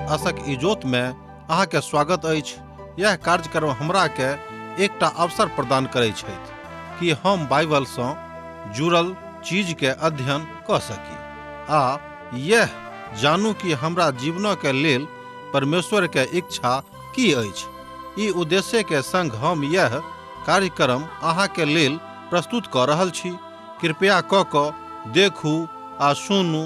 आशक इजोत में अहाँ के स्वागत अछि। यह कार्यक्रम हमरा के एकटा अवसर प्रदान करै छथि कि हम बाइबल सँ जुड़ल चीज के अध्ययन कऽ सकी आ यह जानू कि हमरा जीवन के लेल परमेश्वर के इच्छा की अछि। ई उद्देश्य के संग हम यह कार्यक्रम अहाँ के लेल प्रस्तुत कऽ रहल छी। कृपया कऽ कऽ देखू आ सुनू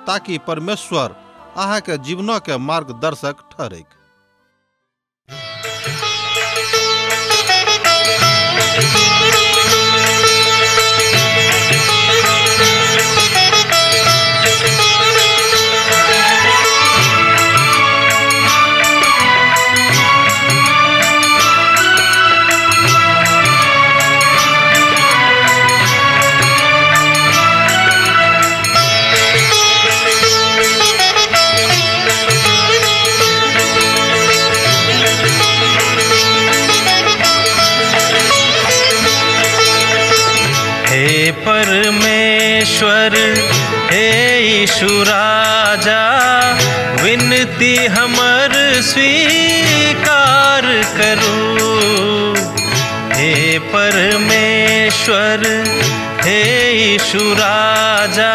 ताकि परमेश्वर अहाँ के जीवन के मार्गदर्शक ठहरैक। हे परमेश्वर, हे यीशु राजा, विनती हमर स्वीकार करू। हे परमेश्वर, हे यीशु राजा,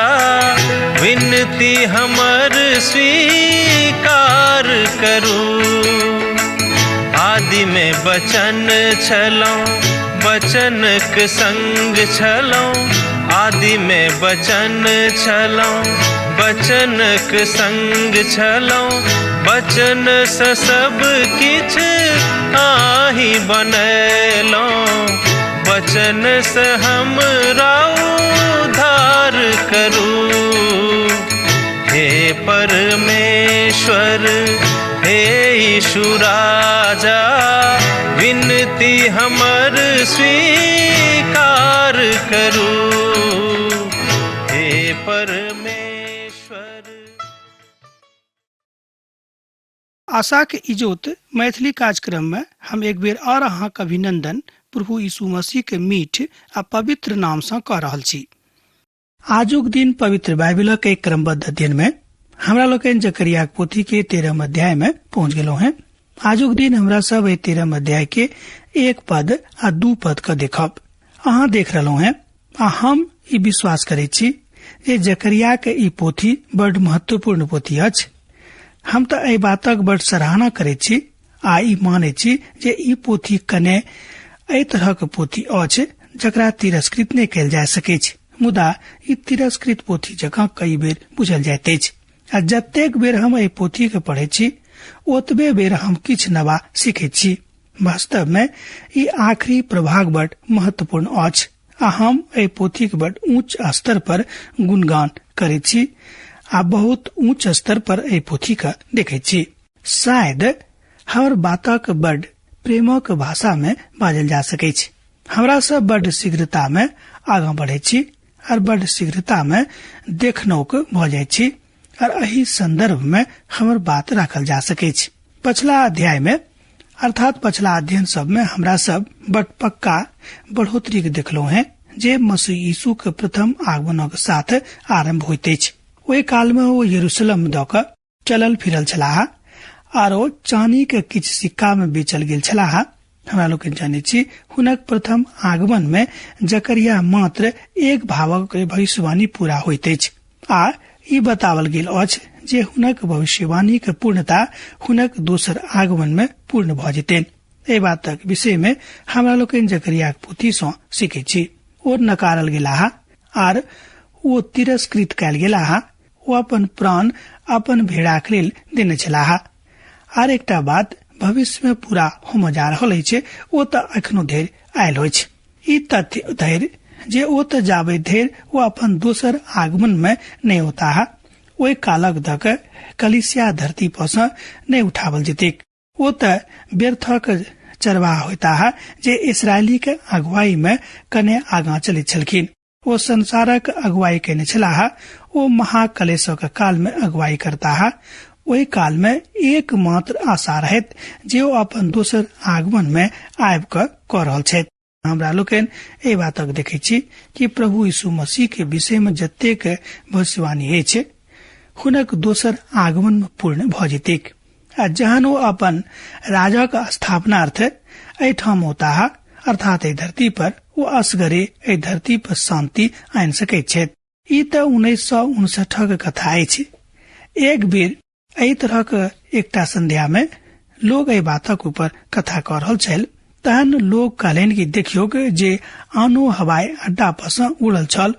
विनती हमर स्वीकार करू। आदि में बचन छलौं, बचनक संग छलौं। आदि में बचन छलौं, बचनक संग छलौं। बचन से सब किछ आही बनेलौं, बचन से हमरा उद्धार करू। हे परमेश्वर, हे यीशु राजा, विनती हमर स्वीकार करू। हे परमेश्वर। आशाक इजोत मैथिली कार्यक्रम में हम एक बेर और अहाँक अभिनंदन प्रभु यीशु मसीह के मीठ आ पवित्र नाम सँ कऽ रहल छी। आजुक दिन पवित्र बाइबिलक एक क्रमबद्ध अध्ययन में हमरा लोकनि जकरियाक पोथी के 13 अध्याय में पहुंच गेलहुँ हैं। आजुक दिन हमरा सब एहि 13 अध्याय के 1 पद आ 2 पद के देखब। अहाँ देख रहलहुँ हैं आ हम ई विश्वास करै छी जे जकरिया के ई पोथी बड महत्वपूर्ण पोथी अछि। हम तऽ एहि बातक बड सराहना करै छी आ ई मानै छी जे ई पोथी कने एहि तरहक पोथी अछि जकरा तिरस्कृत नहि कयल जा सकैछ, मुदा ई तिरस्कृत पोथी जकाँ कई बेर बुझल जाइत अछि आ जतेक बेर हम एहि पोथी के पढ़ै छी ओतबे बेर हम किछु नवा सीखैत छी। वास्तव में ई आखिरी प्रभाग बड महत्वपूर्ण अछि आ हम एहि पोथी के बड ऊंच स्तर पर गुणगान करैत छी आ बहुत ऊंच स्तर पर एहि पोथी के देखैत छी। शायद हमर बातक बड प्रेमक भाषा में बाजल जा सकैछ। हमरा सब बड शीघ्रता में आगाँ बढ़ै छी और बड शीघ्रता में देखनौक भऽ जाइत छी और एहि संदर्भ में हमर बात राखल जा सकैछ। पछला अध्याय में अर्थात पछला अध्ययन सब में हमरा सब बड पक्का बढ़ोतरी के देखलहुँ हैं जे मसीह यीशु के प्रथम आगमनक साथ आरंभ होइत अछि। ओहि काल में ओ यरूशलेम दऽ कऽ चलल फिरल छलाह आरो चानी के किछु सिक्का में बेचल गेल छलाह। हमरा लोकनि जानै छी हुनक प्रथम आगमन में जकरिया मात्र एक भावक भविष्यवाणी पूरा होइत अछि आ ई बतावल गेल अछि जे हुनक भविष्यवाणी के पूर्णता हुनक दोसर आगमन में पूर्ण भऽ जेतनि। एहि बातक विषय में हमरा लोकनि जकरियाक पोथी सँ सीखै छी। ओ नकारल गेलाह आर ओ तिरस्कृत कयल गेलाह। ओ अपन प्राण अपन भेड़ाक लेल देने छलाह। आर एकटा बात भविष्य में पूरा होमय जा रहल अछि, ओ तऽ एखनो धरि आयल अछि। ई तथ्य धरि जे ओ तऽ जाबे धरि ओ अपन दोसर आगमन में नहि औताह, ओहि कालक दऽ कऽ कलिसिया धरती पर सँ नहि उठावल जेतैक। ओ तऽ व्यर्थक चरवाह होताह जे इसरायली के अगुवाई में कने आगाँ चलैत छलखिन। ओ संसारक अगुवाई केने छलाह। ओ महाकलेशक काल में अगुवाई करताह। ओहि काल में एकमात्र आशा रहैत जे ओ अपन दोसर आगमन में आबि कऽ कऽ रहल छथि। हमरा लोकनि एहि बातक देखै छी कि प्रभु यीशु मसीह के विषय में जतेक भविष्यवाणी अछि हुनक दोसर आगमन में पूर्ण भऽ जेतैक। आ जहन ओ अपन राजक स्थापनार्थ एहिठाम औताह, अर्थात एहि धरती पर, ओ असगरे एहि धरती पर शांति आनि सकैत छथि। ई तऽ 1959 कथा अछि। एक बेर एहि तरहक एकटा संध्या में लोग एहि बातक ऊपर कथा कऽ रहल छल। तहन लोग कहलनि कि देखियौक जे आनो हवाई अड्डा पर सँ उड़ल छल,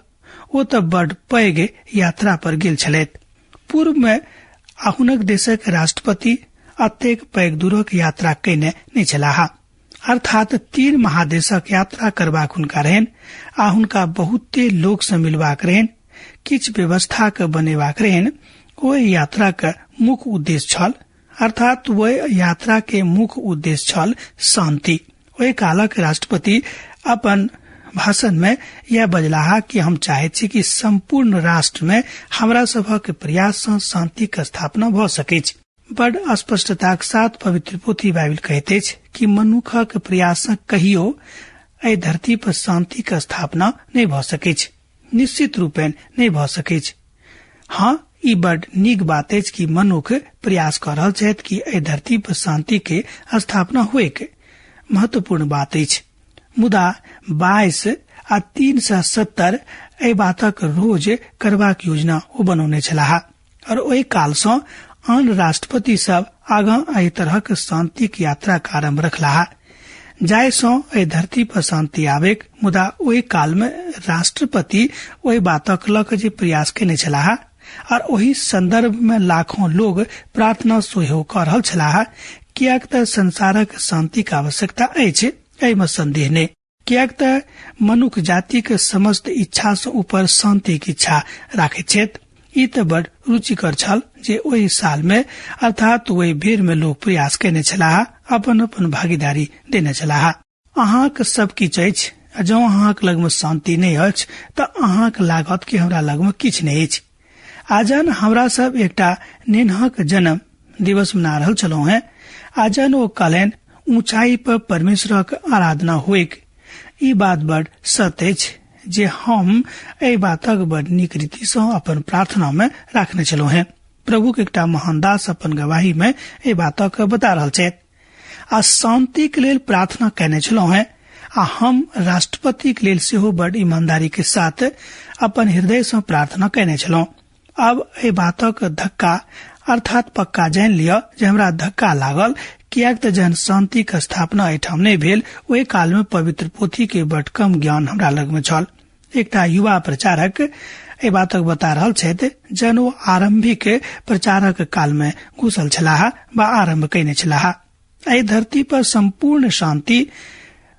ओ तऽ बड पैघ यात्रा पर गेल छलथि। पूर्व में हुनक देशक राष्ट्रपति अतेक पैघ दूरक यात्रा कयने नहि छलाह, अर्थात 3 महादेशक यात्रा करबाक हुनका रहनि आ हुनका बहुते लोक सँ मिलबाक रहनि, किछु व्यवस्था के बनेबाक रहनि। ओहि यात्रा के मुख्य उद्देश्य छल, अर्थात ओहि यात्रा के मुख्य उद्देश्य छल शांति। ओहि कालक राष्ट्रपति अपन भाषण में यह बजलाह कि हम चाहैत छी कि संपूर्ण राष्ट्र में हमरा सभक प्रयास सँ शांति के स्थापना भऽ सकैछ। बड स्पष्टताक साथ पवित्र पोथी बाइबिल कहैत अछि कि मनुखक प्रयास सँ कहियो एहि धरती पर शांति के स्थापना नहि भऽ सकैछ, निश्चित रूपेण नहि भऽ सकैछ। हाँ, ई बड नीक बात अछि कि मनुख प्रयास कऽ रहल छथि कि एहि धरती पर शांति के स्थापना होइक, महत्वपूर्ण बात अछि। मुदा 22 आ 370 एहि बातक रोज करबाक योजना ओ बनौने छलाह और ओहि काल सँ आन राष्ट्रपति सब आगाँ एहि तरहक शांतिक यात्रा के आरम्भ रखलाह, जाहि सँ एहि धरती पर शांति आबेक। मुदा ओहि काल में राष्ट्रपति ओहि बातक लऽ के जे प्रयास केने छलाह और ओहि संदर्भ में लाखों लोग प्रार्थना सेहो कऽ रहल छलाह, किएक तऽ संसारक शांतिक आवश्यकता अछि, एहिमे संदेह नहि। किएक तऽ मनुख जातिक समस्त इच्छा सँ ऊपर शांतिक इच्छा राखैत छथि। ई तऽ बड़ रुचिकर छल जे ओहि साल में, अर्थात ओहि बेर में लोग प्रयास केने छलाह, अपन अपन भागीदारी देने छलाह। अहाँक सब किछु अछि आ जँ अहाँक लगमे शांति नहि अछि तऽ अहाँक लागत कि हमरा लगमे किछु नहि अछि। आ जहन हमरा सब एकटा नेन्हक जन्म दिवस मना रहल छलहुँ हेँ, आ जहन ओ कहलनि ऊंचाई पर परमेश्वरक आराधना होइक, ई बात बड़ सत्य अछि जे हम एहि बातक बड़ नीक रीति सँ अपन प्रार्थना में राखने छलहुँ हेँ। प्रभुक एकटा महान दास अपन गवाही में एहि बातक बता रहल छथि। आ शांति के लेल प्रार्थना केने छलहुँ हेँ आ हम राष्ट्रपति के लेल सेहो बड़ ईमानदारी के साथ अपन हृदय सँ प्रार्थना केने छलहुँ। अब एहि बातक धक्का, अर्थात पक्का जानि लिअ जे हमरा धक्का लागल, किएक तऽ जहन शांतिक स्थापना एहिठाम नहि भेल ओहि काल में पवित्र पोथी के बड कम ज्ञान हमरा लग में छल। एकटा युवा प्रचारक एहि बातक बता रहल छथि जहन ओ आरंभिक प्रचारक काल में घुसल छलाह वा आरंभ कयने छलाह। एहि धरती पर संपूर्ण शांति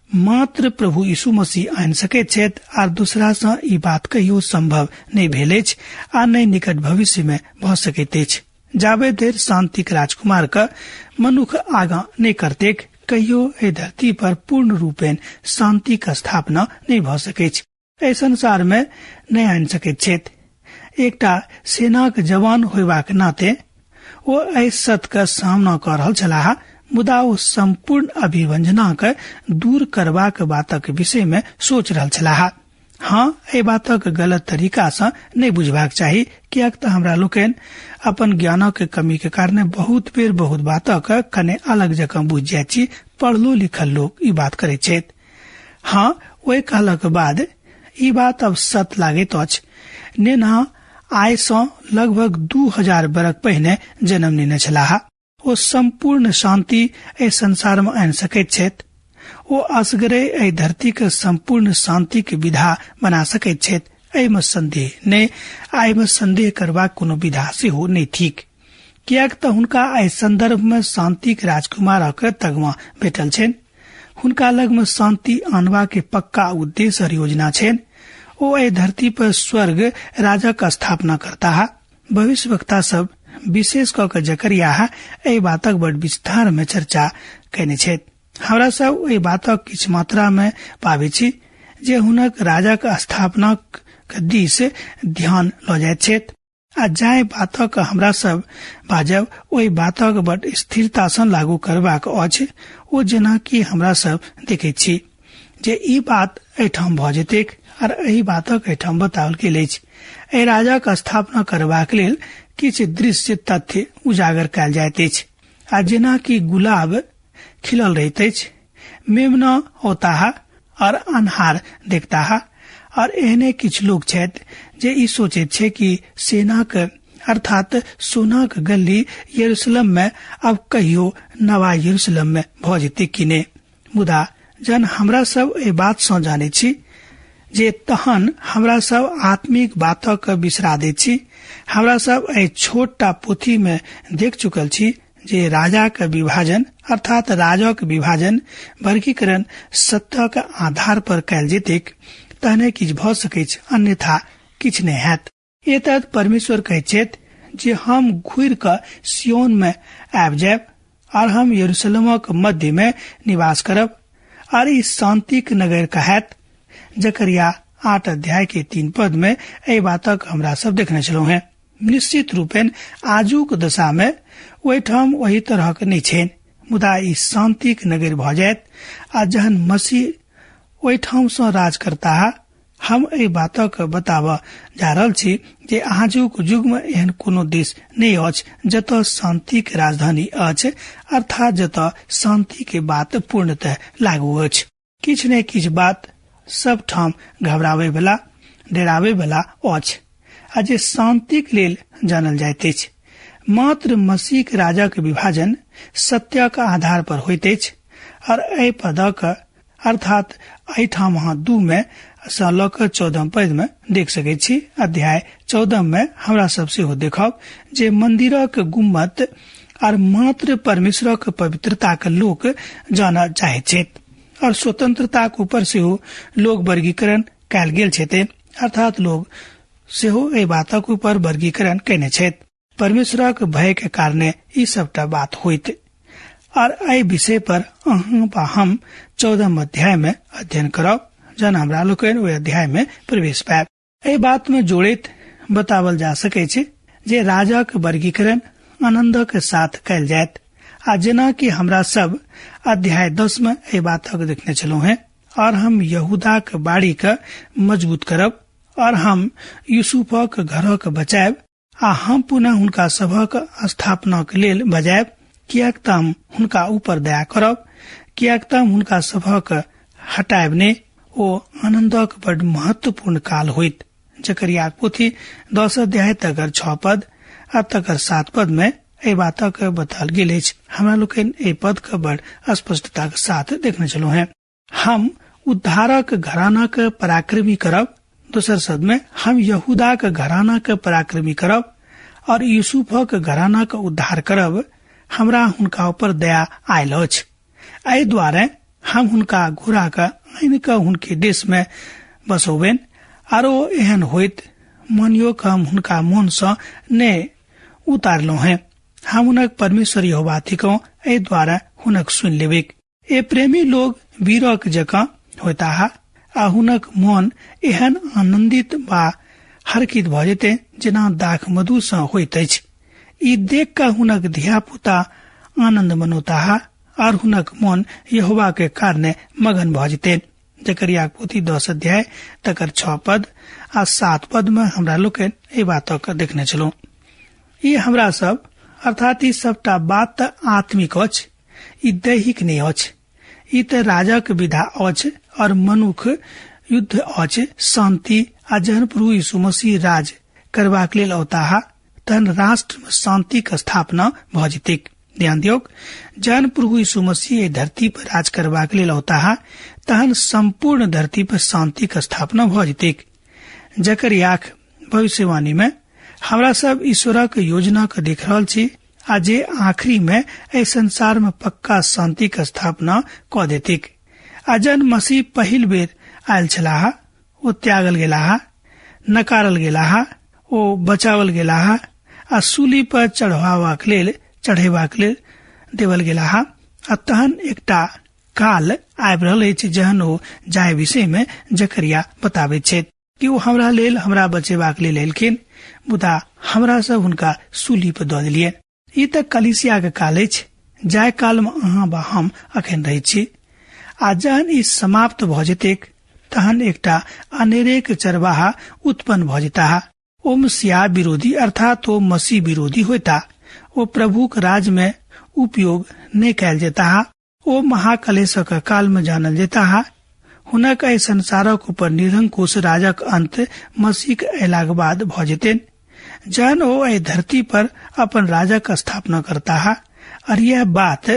मात्र प्रभु यीशु मसीह आनि सकैत छथि आर दूसरा सँ ई बात कहियो संभव नहि भेल अछि आ नहि निकट भविष्य में भऽ सकैत अछि। जाबे धरि शांतिक राजकुमार के मनुख आगाँ नहि करतेक, कहियो एहि धरती पर पूर्ण रूपेण शांतिक स्थापना नहि भऽ सकैछ, एहि संसार में नहि आनि सकैत छथि। एकटा सेनाक जवान होयबाक नाते ओ एहि सत्य के सामना कऽ रहल छलाह, मुदा ओ संपूर्ण अभिव्यंजना के दूर करबाक बातक विषय में सोच रहल छलाह। हाँ, एहि बातक गलत तरीका सँ नहि बुझबाक चाही, किएक तऽ हमरा लोकनि अपन ज्ञानक कमी के कारणे बहुत बेर बहुत बातक कने अलग जकाँ बुझि जाइत छी। पढ़लो लिखल लोक ई बात करैत छथि। हाँ, ओहि कहलक बाद ई बात अब सत लागैत अछि। नेन्हा आइ सँ लगभग 2000 बरख पहिने जन्म लेने छलाह। ओ संपूर्ण शांति एहि संसार में आनि सकैत छथि। ओ असगरे एहि धरती के संपूर्ण शांति के विधा बना सकैत छथि, एहिमे संदेह नहि। आ एहिमे संदेह करबाक कोनो विधा सेहो नहि थिक, किएक तऽ हुनका एहि संदर्भ में शांतिक राजकुमारक तगमा भेटल छनि। हुनका लग में शांति आनबा के पक्का उद्देश्य और योजना छनि। ओ एहि धरती पर स्वर्ग राजक स्थापना करताह। भविष्यवक्ता सब विशेष कऽ के जकरियाह एहि बातक बड़ विस्तार में चर्चा कयने छथि। हमरा सब ओहि बातक किछु मात्रा में पाबै छी जे हुनक राजाक स्थापनाक दिस ध्यान लऽ जाइत छथि आ जाहि बातक हमरा सब बाजब ओहि बातक बड़ स्थिरता सँ लागू करबाक अछि। ओ जेना कि हमरा सब देखैत छी जे ई बात एहिठाम भऽ जेतैक आर एहि बातक एहिठाम बताओल गेल अछि। एहि राजाक स्थापना करबाक लेल किछु दृश्य तथ्य उजागर कयल जाइत अछि। आ जेना कि गुलाब खिलल रहैत अछि, मेमना औताह और अन्हार देखताह। और एहने किछु लोग छथि जे ई सोचैत छै कि सेनाक अर्थात सोनाक गली यरूशलेम में अब कहियो नवा यरूशलेम में भऽ जेतै कि नहि। मुदा जहन हमरा सब एहि बात सँ जानै छी जे तहन हमरा सब आत्मिक बातक बिसरा दैत छी। हमरा सब एहि छोट टा पोथी में देख चुकल छी जे राजाक विभाजन अर्थात राजक विभाजन वर्गीकरण सत्यक आधार पर कयल जेतैक तहने किछु भऽ सकैछ, अन्यथा किछु नहि हैत। एतद परमेश्वर कहैत छथि जे हम घुरि कऽ सियोन में आबि जायब और हम यरूशलेमक मध्य में निवास करब और ई शांतिक नगर कहायत। जकरिया 8 अध्याय के 3 पद में एहि बातक हमरा सब देखने छलहुँ हैं। निश्चित रूपेण आजुक दशा में ओहिठाम ओहि तरहक नहि छैन, मुदा ई शांतिक नगर भऽ जायत। आ जहन मसीह ओहिठाम सँ राज करताह, हम एहि बातक बताबऽ जा रहल छी जे आजुक युग में एहन कोनो देश नहि अछि जतऽ शांतिक राजधानी अछि, अर्थात जतऽ शांति के बात पूर्णतः लागू अछि। किछु ने किछु बात सब ठाम घबराबै वाला, डराबै वाला अछि आ जे शांतिक लेल जानल जाइत अछि। मात्र मसीहक राजाक विभाजन सत्यक आधार पर होइत अछि। और एहि पदक अर्थात एहिठाम अहाँ 2 में सँ लऽ कऽ 14 पद में देख सकैत छी। अध्याय 14 में हमरा सब सेहो देखब जे मंदिरक गुम्बद और मात्र परमेश्वरक पवित्रताक लोक जानऽ चाहैत छथि और स्वतंत्रताक ऊपर सेहो लोक वर्गीकरण कयल गेल छथि, अर्थात लोग सेहो एहि बातक ऊपर वर्गीकरण कयने छथि। परमेश्वरक भय के कारणे ई सबटा बात होइत। और एहि विषय पर अहाँ वा हम 14 अध्याय में अध्ययन करब, जहन हमरा लोकनि ओहि अध्याय में प्रवेश पायब। एहि बात में जोड़ैत बतावल जा सकै छै जे राजाक वर्गीकरण आनंदक साथ कयल जायत। आ जेना कि हमरा सब अध्याय 10 में एहि बातक देखने छलहुँ हैं, और हम यहूदाक बाड़ी के मजबूत करब और हम यूसुफक घरक बचायब आ हम पुनः हुनका सभक स्थापनाक लेल बजायब, किएक तऽ हम हुनका ऊपर दया करब, किएक तऽ हम हुनका सभक हटायब नहि। ओ आनंदक बड महत्वपूर्ण काल होइत। जकरियाक पोथी 10 अध्याय तकर 6 पद आ तकर 7 पद में एहि बातक बताल गेल अछि। हमरा लोकनि एहि पद के बड़ स्पष्टताक साथ देखने छलहुँ हैं। हम उद्धारक घरानाक पराक्रमी करब, दोसर शब्द में हम यहूदाक घरानाक पराक्रमी करब और यूसुफक घरानाक उद्धार करब। हमरा हुनका ऊपर दया आयल अछि, एहि दुआरे हम हुनका घुरा कऽ आनि कऽ हुनके देश में बसौबनि। आरो एहन होइत मानियो कि हम हुनका मोन सँ नहि उतारलहुँ हैं। हम हुनक परमेश्वर यहोवा थिकहुँ, एहि द्वारा हुनक सुनि लेबिक। ए प्रेमी लोग वीरक जकाँ होताह आ हुनक मोन एहन आनंदित वा हरकित भऽ जेतै जेना दाख मधु सँ होइत अछि। ई देख कऽ हुनक धियापुता आनंद मनौताह और हुनक मोन यहोवा के कारणे मगन भऽ जेतै। जकरिया पोथी 10 अध्याय तकर 6 पद आ 7 पद में हमरा लोकनि एहि बातक देखने छलहुँ। ई हमरा सब अर्थात ई सबटा बात तऽ आत्मिक अछि, ई दैहिक नहि अछि। ई तऽ राजाक विधा अछि और मनुख युद्ध अछि शांति। आ जहन प्रभु यीशु मसीह राज करबाक लेल औताह तहन राष्ट्र में शांतिक स्थापना भऽ जेतैक। ध्यान दियौक, जहन प्रभु यीशु मसीह एहि धरती पर राज करबाक लेल औताह तहन संपूर्ण धरती पर शांतिक स्थापना भऽ जेतैक। जकरियाक भविष्यवाणी में हमरा सब ईश्वरक योजना के देख रहल छी आ जे आखिरी में एहि संसार में पक्का शांति के स्थापना कऽ देतिक। आ जहन मसीह पहिल बेर आयल छलाह, ओ त्यागल गेलाह, नकारल गेलाह, ओ बचावल गेलाह आ सूली पर चढ़ेबाक लेल देवल गेलाह। आ तहन एकटा काल आबि रहल अछि जहन ओ जाय विषय में जकरिया बताबैत छथि कि ओ हमरा लेल, हमरा बचेबाक लेल एलखिन, मुदा हमरा सब हुनका सूली पर दऽ देलियै। ई तऽ कलीसिया के काल अछि, जाय काल में अहाँ वा हम अखन रहै छी। आ जहन ई समाप्त भऽ जेतैक तहन एकटा अनेरेक चरवाहा उत्पन्न भऽ जेताह। ओ मसीहा विरोधी अर्थात ओ मसीह विरोधी होता। ओ प्रभुक राज में उपयोग नहि कयल जेताह। ओ महाकलेशक काल में जानल जेताह। हुनक एहि संसारक ऊपर निरंकुश राजक अंत मसीह अयलाक बाद भऽ जेतनि, जहन ओ एहि धरती पर अपन राजक स्थापना करताह। और यह बात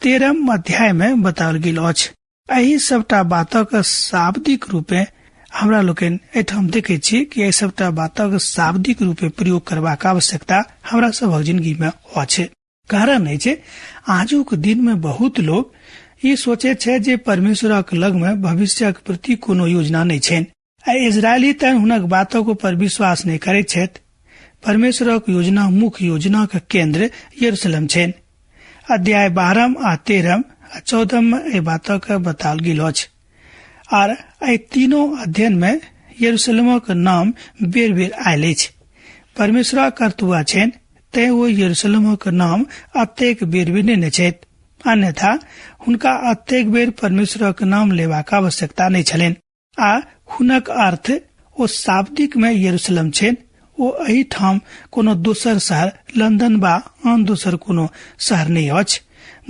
13 अध्याय में बताओल गेल अछि। एहि सबटा बातक शाब्दिक रूपे हमरा लोकनि एहिठाम देखैत छी कि एहि सबटा बातक शाब्दिक रूपे प्रयोग करबाक आवश्यकता हमरा सभक जिंदगी में अछि। कारण अछि आजुक दिन में बहुत लोग ई सोचे छै जे परमेश्वरक लग में भविष्यक प्रति कोनो योजना नहि छनि। आ इजरायली तहन हुनक बातक ऊपर विश्वास नहि करैत छथि। परमेश्वरक योजना मुख्य योजनाक केंद्र यरूशलेम छनि। अध्याय 12 आ 13 आ 14 में एहि बातक बताओल गेल अछि। आर एहि तीनों अध्ययन में यरूशलेमक नाम बेर बेर आयल अछि। परमेश्वरक कर्तुआ छनि तें ओ यरूशलेमक नाम अतेक बेर बेर नेने छथि, अन्यथा हुनका अतेक बेर परमेश्वरक नाम लेबाक आवश्यकता नहि छलनि। आ हुनक अर्थ ओ शाब्दिक में यरूशलेम छनि। ओ एहिठाम कोनो दोसर शहर लंदन बा आन दोसर कोनो शहर नहि अछि,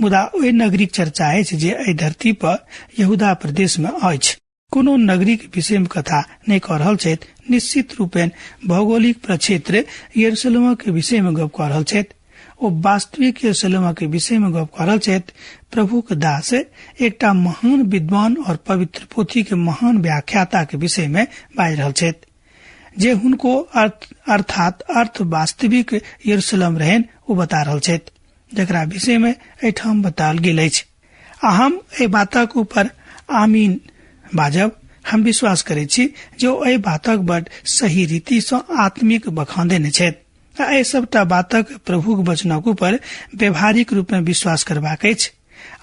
मुदा ओहि नगरीक चर्चा अछि जे एहि धरती पर यहूदा प्रदेश में अछि। कोनो नगरीक विषय में कथा नहि कऽ रहल छथि। निश्चित रूपेण भौगोलिक प्रक्षेत्र यरूशलेमक विषय में गप कऽ रहल छथि। ओ वास्तविक यरूशलेमक विषय में गप कऽ रहल छथि। प्रभुक दास एकटा महान विद्वान और पवित्र पोथी के महान व्याख्याता के विषय में बाजि रहल छथि, जे हुनको अर्थात अर्थ वास्तविक यरूशलेम रहनि ओ बता रहल छथि, जकरा विषय में एहिठाम बताओल गेल अछि। आ हम एहि बातक ऊपर आमीन बाजब। हम विश्वास करै छी जे ओ एहि बातक बड सही रीति सँ आत्मिक बखान देने छथि। आ एहि सबटा बातक प्रभुक वचनक ऊपर व्यवहारिक रूप में विश्वास करबाक अछि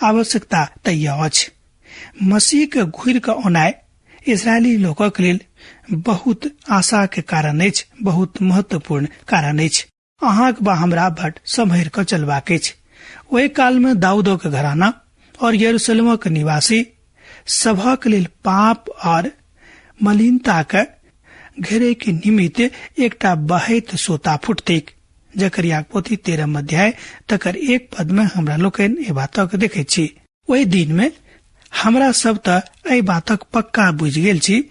आवश्यकता तैय अछि। मसीह के घुरि कऽ औनाइ इजरायली लोकक लेल बहुत आशा के कारण अछि, बहुत महत्वपूर्ण कारण अछि। अहाँक बा हमरा बड सम्हरि कऽ चलबाक अछि। ओहि काल में दाऊदक घराना और यरूशलेमक निवासी सभक लेल पाप और मलिनता के घेरे के निमित्त एकटा बहैत सोता फुटतैक। जकरियाक पोथी 13 अध्याय तकर 1 पद में हमरा लोकनि एहि बातक देखैत छी। ओहि दिन में हमरा सब तऽ एहि बातक पक्का बुझि गेल छी।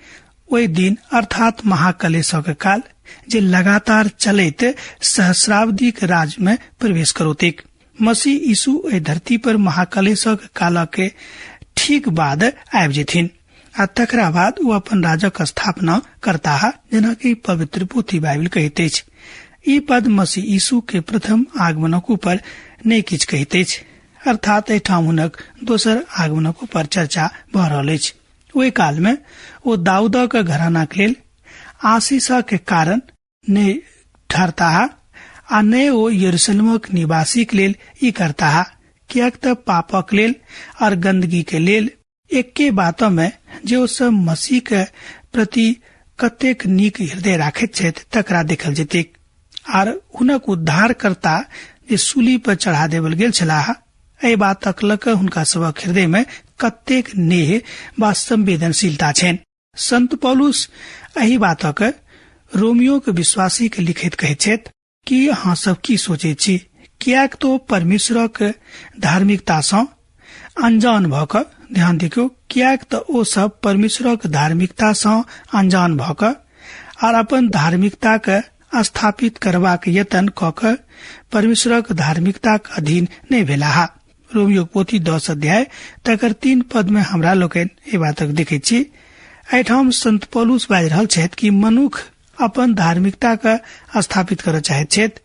ओहि दिन अर्थात महाकलेशक काल जे लगातार चलैत सहस्राब्दीक राज में प्रवेश करौतैक। मसीह यीशु एहि धरती पर महाकलेशक काल के ठीक बाद आबि जेथिन आ तकरा बाद ओ अपन राजक स्थापना करताह, जेनाकि पवित्र पोथी बाइबिल कहैत अछि। ई पद मसीह यीशु के प्रथम आगमनक ऊपर नहि किछु कहैत अछि, अर्थात एहिठाम हुनक दोसर आगमनक ऊपर चर्चा भऽ रहल अछि। ओहि काल में ओ दाऊदक घरानाक लेल आशीषक कारण नहि ठहरताह आ नहि ओ यरूशलेमक निवासीक लेल ई करताह, किएक तऽ पापक लेल और गंदगी के लेल एके बात में जे ओ सब मसीह के प्रति कतेक नीक हृदय राखैत छथि तकरा देखल जेतैक। आर हुनक उद्धारकर्ता जे सूली पर चढ़ा देवल गेल छलाह, एहि बातक लऽ कऽ हुनका सबक हृदय में कतेक नेह वा संवेदनशीलता छनि। संत पौलुस एहि बातक रोमियो के विश्वासी के लिखैत कहैत छथि कि अहाँ सब की सोचैत छी, किएक तो परमेश्वरक धार्मिकता सँ अनजान भऽ कऽ, ध्यान देखियौ, किएक तऽ ओ सब परमेश्वरक धार्मिकता सँ अनजान भऽ कऽ आर अपन धार्मिकता के स्थापित करबाक यत्न कऽ कऽ परमेश्वरक धार्मिकताक अधीन नहि भेलाह। रोमियो पोथी 10 अध्याय तकर 3 पद में हमरा लोकनि एहि बातक देखैत छी। एहिठाम संत पौलुस बाजि रहल छथि कि मनुख अपन धार्मिकता के स्थापित करऽ चाहैत छथि,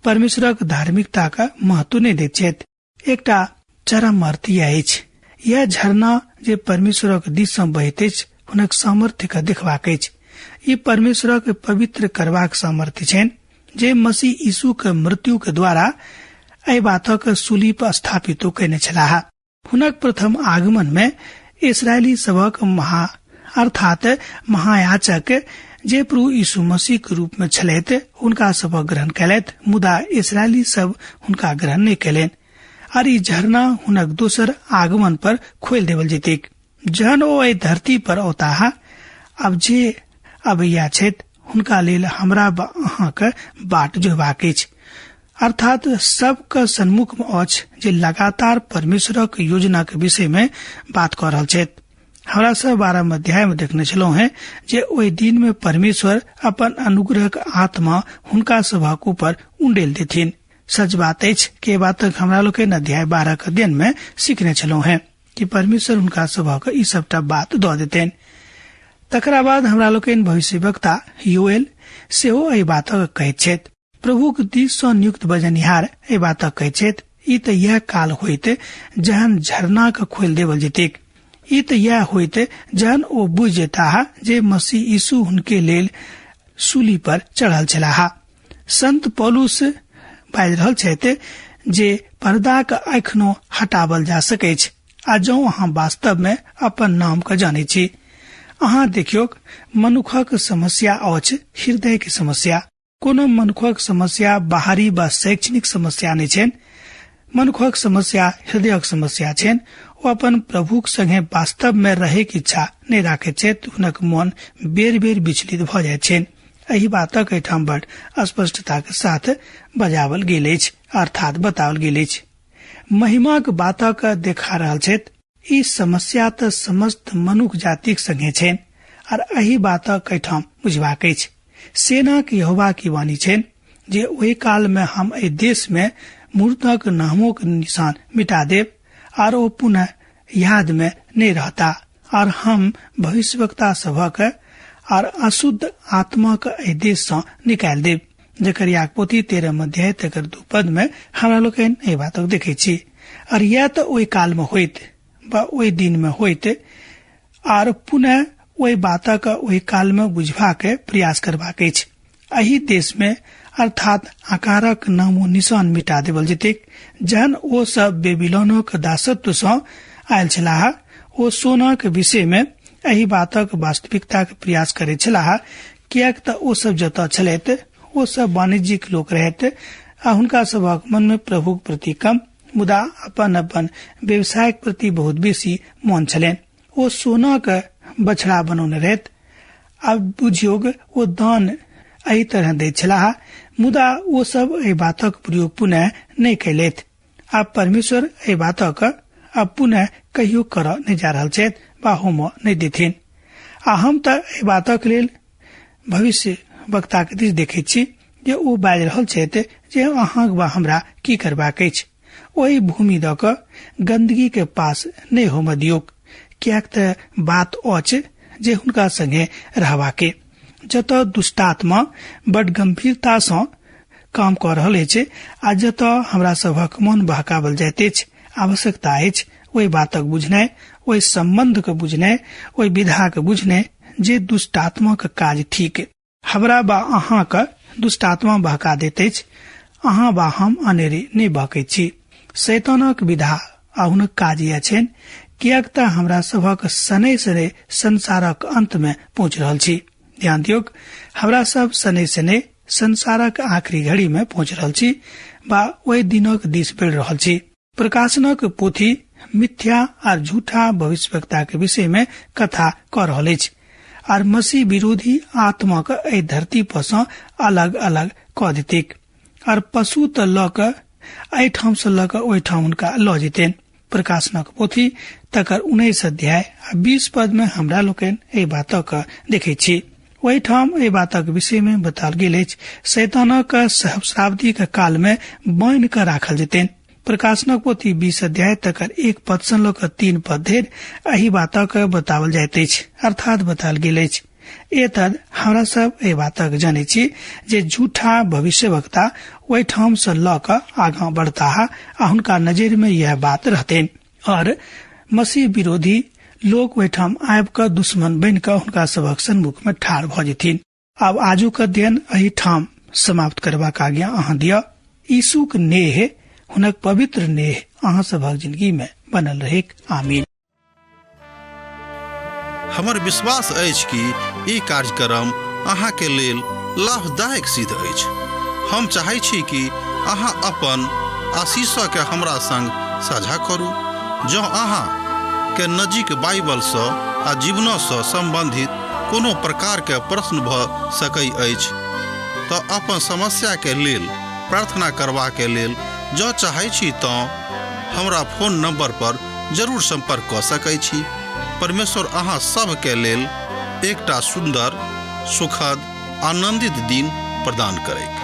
परमेश्वरक धार्मिकता के महत्व नहि दैत छथि। एकटा चरम अर्थ यह अछि, यह झरना जे परमेश्वरक दिस सँ बहैत अछि हुनक सामर्थ्य के देखबाक अछि। ई परमेश्वरक पवित्र करबाक सामर्थ्य छनि जे मसीह यीशु के मृत्यु के द्वारा एहि बातक सूली पर स्थापित कयने छलाह। हुनक प्रथम आगमन में इसरायली सभक महा अर्थात महायाचक जे प्रभु यीशु मसीह के रूप में छलथि हुनका सभक ग्रहण कयलथि, मुदा इसरायली सब हुनका ग्रहण नहि कयलनि। आर ई झरना हुनक दोसर आगमन पर खोलि देवल जेतैक। जहन ओ एहि धरती पर औताह, अब जे अबैया छथि हुनका लेल हमरा अहाँके बाट जोहबाक अछि। अर्थात सबके सन्मुख में अछि जे लगातार परमेश्वरक योजना के विषय में बात कऽ रहल छथि। हमरा सब 12 अध्याय में देखने छलहुँ हैं जे ओहि दिन में परमेश्वर अपन अनुग्रहक आत्मा हुनका सभक ऊपर उंडेल देथिन। सच बात अछि के बातक हमरा लोकनि अध्याय 12 के अध्ययन में सीखने छलहुँ हैं कि परमेश्वर हुनका सभक ई सबटा बात दऽ देतनि। तकरा बाद हमरा लोकनि भविष्यवक्ता योएल सेहो एहि बातक कहैत छथि। प्रभुक दिस सँ नियुक्त बजनिहार एहि बातक कहैत छथि, ई तऽ इएह काल होइत जहन झरना के खोलि देवल जेतैक। ई तऽ इएह होइत जहन ओ बुझि जेताह जे मसीह यीशु हुनके लेल सूली पर चढ़ल छलाह। संत पौलुस बाजि रहल छथि जे पर्दाक एखनो हटावल जा सकैछ आ जौं अहाँ वास्तव में अपन नाम के जानै छी। अहाँ देखियौक, मनुखक समस्या अछि हृदय के समस्या। कोनो मनुखक समस्या बाहरी वा शैक्षणिक समस्या नहि छनि। मनुखक समस्या हृदयक समस्या छनि। ओ अपन प्रभुक संगे वास्तव में रहै के इच्छा नहि राखैत छथि। हुनक मन बेर बेर विचलित भऽ जाइत छनि। एहि बातक एहिठाम बड स्पष्टता के साथ बजावल गेल अछि, अर्थात बताओल गेल अछि। महिमाक बातक देखा रहल छथि। ई समस्या तऽ समस्त मनुख जातिक संगे छनि आर एहि बातक एहिठाम बुझबाक अछि। सेनाक यहोवा की वाणी छनि जे ओहि काल में हम एहि देश में मूर्तक नामोक निशान मिटा देब आर ओ पुनः याद में नहि रहता आर हम भविष्यवक्ता सभक आर अशुद्ध आत्माक एहि देश सँ निकालि देब। जकरयाक पोथी 13 अध्याय तकर 2 पद में हमरा लोकनि एहि बातक देखै छी। आर यैह तऽ ओहि काल में होइत वा ओहि दिन में होइत आर पुनः ओहि बातक ओहि काल में बुझबाक प्रयास करबाक अछि। एहि देश में अर्थात आकारक नामो निशान मिटा देवल जेतैक। जहन ओ सब बेबीलोनक दासत्व सँ आयल छलाह, ओ सोनाक विषय में एहि बातक वास्तविकताक प्रयास करैत छलाह, किएक तऽ ओ सब जतऽ छलथि ओ सब वाणिज्यिक लोक रहथि आ हुनका सभक मन में प्रभुक प्रति कम मुदा अपन अपन व्यवसायक प्रति बहुत बेसी मन छलनि। ओ सोनाक बछड़ा बनौने रहथि। आब बुझियोक ओ दान एहि तरह दैत छलाह, मुदा ओ सब एहि बातक प्रयोग पुनः नहि कयलथि। आब परमेश्वर एहि बातक आब पुनः कहियो करऽ नहि जा रहल छथि वा होमऽ नहि देथिन। आ हम तऽ एहि बातक लेल भविष्य वक्ताक दिस देखैत छी जे ओ बाजि रहल छथि जे अहाँक वा हमरा की करबाक अछि। ओहि भूमि दऽ कऽ गंदगी के पास नहि होमऽ दियौक, किएक तऽ बात अछि जे हुनका संगे रहबाके। जतऽ दुष्टात्मा बड गंभीरता सँ काम कऽ रहल अछि आ जतऽ हमरा सभक मन बहकावल जाइत अछि, आवश्यकता अछि ओहि बातक बुझनाइ, ओहि सम्बन्ध के बुझनाइ, ओहि विधा के बुझनाइ जे दुष्टात्मा के काज थिक। हमरा वा अहाँक दुष्टात्मा बहका दैत अछि। अहाँ वा हम अनेरे नहि बहकैत छी। शैतानक विधा आ हुनक काज इएह छनि, किएक तऽ हमरा सभक शनै शनै संसारक अंत में पहुँच रहल छी। ध्यान दियौक, हमरा सब शनै शनै संसारक आखिरी घड़ी में पहुँच रहल छी वा ओहि दिनक दिस बढ़ि रहल छी। प्रकाशनक पोथी मिथ्या आर झूठा भविष्यवक्ता के विषय में कथा कऽ रहल अछि आर मसीह विरोधी आत्मा के एहि धरती पर सँ अलग अलग कऽ देतैक आर पशु तऽ लऽ कऽ एहिठाम सँ लऽ कऽ ओहिठाम हुनका लऽ जेतनि। प्रकाशनक पोथी तकर 19 अध्याय आ 20 पद में हमरा लोकनि एहि बातक देखैत छी। ओहिठाम एहि बातक विषय में बताओल गेल अछि, शैतानक सहस्राब्दीक काल में बान्हि कऽ राखल जेतनि। प्रकाशनक पोथी 20 अध्याय तकर 1 पद सँ लऽ कऽ 3 पद धरि एहि बातक बताओल जाइत अछि, अर्थात बताओल गेल अछि। एतद हमरा सब एहि बातक जनैत छी जे झूठा भविष्यवक्ता ओहिठाम सँ लऽ कऽ आगाँ बढ़ताह आ हुनका नजरि में यह बात रहतनि और मसीह विरोधी लोक ओहिठाम आबि कऽ दुश्मन बनि कऽ हुनका सभक सन्मुख में ठाढ़ भऽ जेथिन। आब आजुक अध्ययन एहिठाम समाप्त करबाक आज्ञा अहाँ दिअ। यीशुक नेह, हुनक पवित्र नेह अहाँ सभक जिंदगी में बनल रहेक। आमीन। हमर विश्वास अछि कि ई कार्यक्रम अहाँके लेल लाभदायक सिद्ध अछि। हम चाहै छी कि अहाँ अपन आशीषके हमरा संग साझा करू। जँ अहाँ के नजीक बाइबलसँ आ जीवनसँ सम्बन्धित कोनो प्रकारके प्रश्न भऽ सकै अछि तऽ अपन समस्याके लेल प्रार्थना करबाके लेल जँ चाहै छी तँ हमरा फोन नंबर पर जरूर संपर्क कऽ सकै छी। परमेश्वर अहाँ सभके लेल एकटा सुन्दर, सुखद, आनंदित दिन प्रदान करैक।